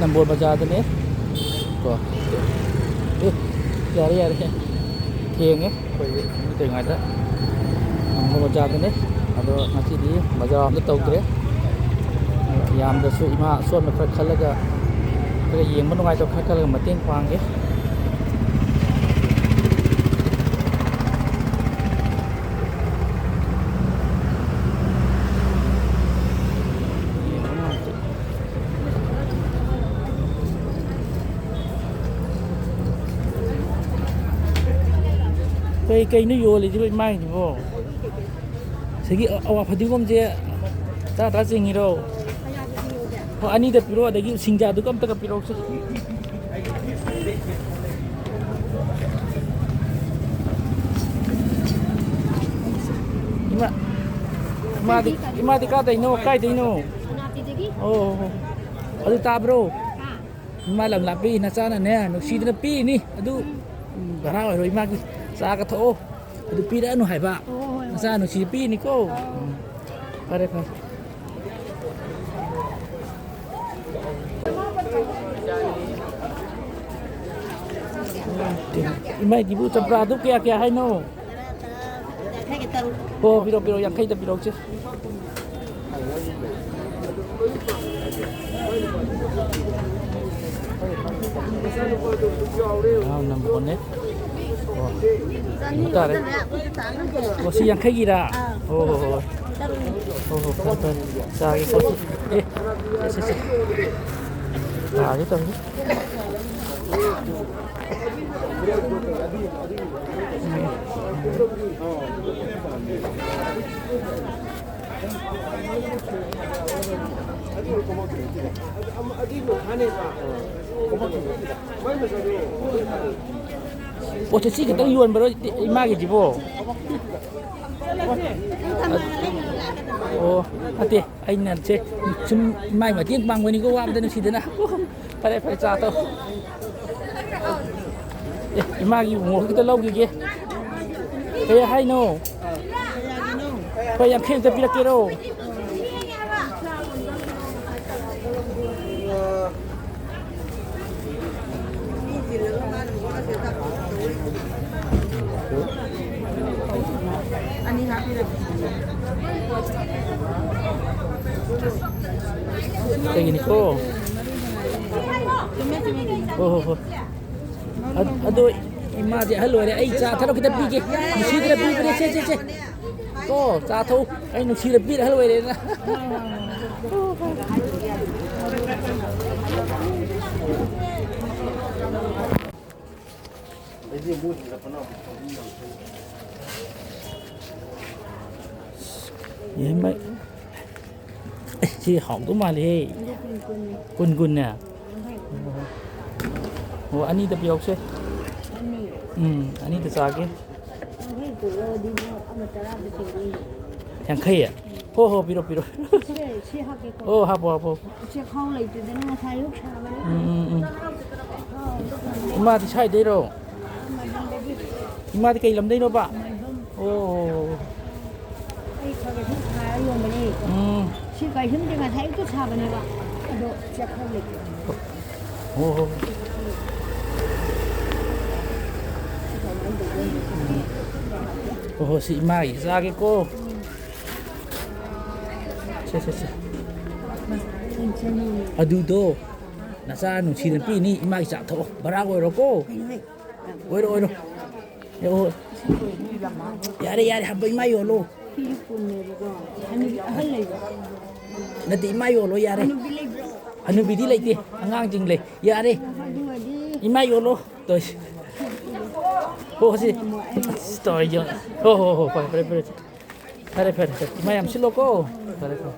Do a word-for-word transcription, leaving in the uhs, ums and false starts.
ꯅꯝꯕꯣꯜ ꯕꯖꯥꯔꯗꯅꯦ ꯀꯣ꯫ ꯑꯦ, ꯌꯥꯔꯦ, ꯌꯥꯔꯦ꯫ ꯊꯦꯡꯉꯦ ꯑꯩꯈꯣꯏ ꯃꯤ ꯇꯧꯔꯤꯉꯩꯗ꯫ ꯅꯝꯕꯣꯜ ꯕꯖꯥꯔꯗꯅꯦ꯫ ꯑꯗꯣ ꯉꯁꯤꯗꯤ ꯕꯖꯥꯔ ꯑꯝꯇ ꯇꯧꯗ꯭ꯔꯦ꯫ ꯌꯥꯝꯗ꯭ꯔꯁꯨ ꯏꯃꯥ ꯑꯁꯣꯟꯕ ꯈꯔ ꯈꯜꯂꯒ, ꯈꯔ ꯌꯦꯡꯕ ꯅꯨꯡꯉꯥꯏꯇꯕ ꯈꯔ ꯈꯜꯂꯒ ꯃꯇꯦꯡ ꯄꯥꯡꯒꯦ꯫ ꯀꯩ ꯀꯩꯅꯣ ꯌꯣꯜꯂꯤꯁꯤꯕꯣ ꯏꯃꯥꯒꯤꯁꯤꯕꯣ? ꯁꯤꯒꯤ ꯑꯋꯥ ꯐꯗꯤꯒꯣꯝꯁꯦ ꯇꯔꯥ ꯇꯔꯥ ꯆꯤꯡꯉꯤꯔꯣ? ꯍꯣꯏ, ꯑꯅꯤꯗ ꯄꯤꯔꯛꯑꯣ, ꯑꯗꯒꯤ ꯁꯤꯡꯖꯥꯗꯨꯒ ꯑꯝꯇꯒ ꯄꯤꯔꯛꯎꯁꯦ꯫ ꯏꯃꯥ, ꯏꯃꯥꯗꯤ, ꯏꯃꯥꯗꯤ ꯀꯥꯗꯩꯅꯣ? ꯀꯥꯏꯗꯩꯅꯣ? ꯑꯣ, ꯑꯣ, ꯑꯣ꯫ ꯑꯗꯨ ꯇꯥꯕ꯭ꯔꯣ? ꯏꯃꯥ ꯂꯝ ꯂꯥꯞꯄꯤ ꯅꯆꯥꯅꯅꯦ ꯅꯨꯡꯁꯤꯗꯅ ꯄꯤꯔꯤꯅꯤ꯫ ꯑꯗꯨ ꯚꯔꯥ ꯑꯣꯏꯔꯣ ꯏꯃꯥꯒꯤ꯫ ꯆꯥꯒ ꯊꯛꯑꯣ꯫ ꯑꯗꯨ ꯄꯤꯔꯛꯑꯅꯨ ꯍꯥꯏꯕ꯫ ꯍꯣꯏ, ꯍꯣꯏ, ꯍꯣꯏ꯫ ꯅꯆꯥ ꯅꯨꯡꯁꯤ ꯄꯤꯔꯤꯅꯤꯀꯣ꯫ ꯑꯥ꯫ ꯎꯝ꯫ ꯐꯔꯦ, ꯐꯔꯦ꯫ ꯏꯃꯥꯏꯗꯨꯕꯨ ꯆꯝꯄ꯭ꯔꯥꯗꯨ ꯀꯌꯥ ꯀꯌꯥ ꯍꯥꯏꯅꯣ? ꯌꯥꯡꯈꯩꯒꯤ ꯇꯔꯨꯛ꯫ ꯍꯣ, ꯄꯤꯔꯛꯑꯣ, ꯄꯤꯔꯛꯑꯣ, ꯌꯥꯡꯈꯩꯗ ꯄꯤꯔꯛꯑꯣꯁꯦ꯫ ꯌꯥꯝꯅ ꯃꯨꯟꯅꯦ꯫ ꯑꯣ, ꯆꯅꯤ ꯀꯩꯅꯣ ꯇꯥꯔꯦ꯫ ꯈꯛꯇꯅꯦ, ꯑꯩꯈꯣꯏꯁꯨ ꯇꯥꯡꯉꯝꯗꯦ꯫ ꯑꯣ, ꯁꯤ ꯌꯥꯡꯈꯩꯒꯤꯔꯥ? ꯑꯥ꯫ ꯑꯣ, ꯍꯣ, ꯍꯣ, ꯍꯣ꯫ ꯇꯔꯨꯛꯅꯤ꯫ ꯍꯣ, ꯍꯣ, ꯐꯔꯦ, ꯐꯔꯦ꯫ ꯆꯥꯒꯦꯀꯣ꯫ ꯑꯦ, ꯁꯦ, ꯁꯦ, ꯁꯦ꯫ ꯆꯥꯒꯦ ꯇꯧꯔꯤ꯫ ꯄꯣꯠꯁꯦ ꯁꯤ ꯈꯛꯇꯪ ꯌꯣꯟꯕꯔꯣ, ꯏꯃꯥꯒꯤꯁꯤꯕꯣ? ꯑꯣ, ꯅꯠꯇꯦ, ꯑꯩꯅ ꯁꯦ ꯁꯨꯝ ꯏꯃꯥꯒꯤ ꯃꯇꯦꯡ ꯄꯥꯡꯕꯅꯤꯀꯣ, ꯋꯥꯕꯗ ꯅꯨꯡꯁꯤꯗꯅ꯫ ꯐꯔꯦ, ꯐꯔꯦ, ꯆꯥ ꯇꯧ꯫ ꯑꯦ, ꯏꯃꯥꯒꯤ ꯃꯣꯔꯣꯛ ꯈꯤꯇ ꯂꯧꯈꯤꯒꯦ꯫ ꯀꯩ ꯍꯥꯏꯅꯣ? ꯂꯨꯄꯥ ꯌꯥꯡꯈꯩ ꯑꯝꯇ ꯄꯤꯔꯛꯀꯦꯔꯣ? ꯑꯣ꯫ ꯍꯣ, ꯍꯣ, ꯍꯣ꯫ ꯑ-, ꯑꯗꯣ ꯏꯃꯥꯁꯦ ꯑꯍꯜ ꯑꯣꯏꯔꯦ꯫ ꯑꯩ ꯆꯥ ꯊꯛꯅꯕ ꯈꯤꯇ ꯄꯤꯒꯦ꯫ ꯅꯨꯡꯁꯤꯗꯅ ꯄꯤꯕꯅꯦ꯫ ꯁꯦ, ꯁꯦ, ꯁꯦ꯫ ꯀꯣ, ꯆꯥ ꯊꯛꯎ꯫ ꯑꯩ ꯅꯨꯡꯁꯤꯅ ꯄꯤꯔꯦ, ꯑꯍꯜ ꯑꯣꯏꯔꯦꯅ꯫ ꯌꯦꯡꯕ-, ꯑꯦ, ꯁꯤ ꯍꯥꯎꯗꯧ ꯃꯥꯜꯂꯦꯍꯦ꯫ ꯀꯨꯟ ꯀꯨꯟꯅꯦ? ꯑꯣ, ꯑꯅꯤꯗ ꯄꯤꯔꯛꯁꯦ꯫ ꯎꯝ, ꯑꯅꯤꯗ ꯆꯥꯒꯦ꯫ ꯌꯥꯡꯈꯩ? ꯍꯣ, ꯍꯣ, ꯄꯤꯔꯣ, ꯄꯤꯔꯣ꯫ ꯁꯦ, ꯁꯤ ꯍꯥꯞꯀꯦꯀꯣ꯫ ꯑꯣ, ꯍꯥꯞꯄꯣ, ꯍꯥꯞꯄꯣ, ꯍꯥꯞꯄꯣ꯫ ꯆꯦꯈꯥꯎ ꯂꯩꯇꯗꯅ ꯉꯁꯥꯏ ꯑꯌꯨꯛ ꯁꯥꯕꯅꯤ꯫ ꯎꯝ, ꯎꯝ, ꯎꯝ꯫ ꯏꯃꯥꯗꯤ ꯁ꯭ꯋꯥꯏꯗꯩꯔꯣ? ꯏꯃꯥꯗꯤ ꯀꯩ ꯂꯝꯗꯩꯅꯣꯕ? ꯑꯣ꯫ ꯑꯩ ꯈꯔ ꯈꯔ ꯁꯨꯝ ꯊꯥꯔ ꯌꯣꯟꯕꯅꯦ꯫ ꯎꯝ꯫ ꯁꯤ ꯀꯩꯁꯨꯝꯗꯤ ꯉꯁꯥꯏ ꯑꯌꯨꯛꯇ ꯁꯥꯕꯅꯦꯕ꯫ ꯑꯗꯣ ꯆꯦꯈꯥꯎ ꯂꯩꯇꯦ꯫ ꯑꯣ ꯍꯣ꯫ ꯑꯣ ꯍꯣ, ꯁꯤ ꯏꯃꯥꯒꯤ ꯆꯥꯒꯦꯀꯣ꯫ ꯁꯦ, ꯁꯦ, ꯁꯦ꯫ ꯑꯗꯨꯗꯣ ꯅꯆꯥ ꯅꯨꯡꯁꯤꯅ ꯄꯤꯅꯤ, ꯏꯃꯥꯒꯤ ꯆꯥ ꯊꯛꯑꯣ꯫ ꯚꯔꯥ ꯑꯣꯏꯔꯣꯀꯣ꯫ ꯑꯣꯏꯔꯣ, ꯑꯣꯏꯔꯣ꯫ ꯑꯦ, ꯑꯣ꯫ ꯌꯥꯔꯦ, ꯌꯥꯔꯦ, ꯍꯥꯞꯄ ꯏꯃꯥ ꯌꯣꯜꯂꯣ꯫ ꯁꯤꯁꯨ ꯀꯨꯟꯅꯦꯕꯀꯣ꯫ ꯍꯅꯨꯕꯤ ꯑꯍꯜ ꯂꯩꯕ꯭ꯔꯣ? ꯅꯠꯇꯦ, ꯏꯃꯥ ꯌꯣꯜꯂꯣ, ꯌꯥꯔꯦ꯫ ꯍꯅꯨꯕꯤ ꯂꯩꯕ꯭ꯔꯣ? ꯍꯅꯨꯕꯤꯗꯤ ꯂꯩꯇꯦ, ꯑꯉꯥꯡꯁꯤꯡ ꯂꯩ꯫ ꯌꯥꯔꯦ꯫ ꯑꯗꯨ ꯑꯣꯏꯔꯗꯤ ꯏꯃꯥ ꯌꯣꯜꯂꯣ꯫ ꯇꯧꯔꯤꯁꯦ꯫ ꯍꯣ, ꯁꯤ꯫ ꯉꯝꯃꯣ, ꯑꯩ ꯁꯤ ꯇꯧꯔ ꯌꯣꯜ-, ꯍꯣ, ꯍꯣ, ꯍꯣ, ꯐꯔꯦ, ꯐꯔꯦ, ꯐꯔꯦ꯫ ꯐꯔꯦ, ꯐꯔꯦ, ꯐꯔꯦ꯫ ꯏꯃꯥ ꯌꯥꯝ ꯁꯤꯠꯂꯣꯀꯣ꯫ ꯐꯔꯦ, ꯐꯔꯦ꯫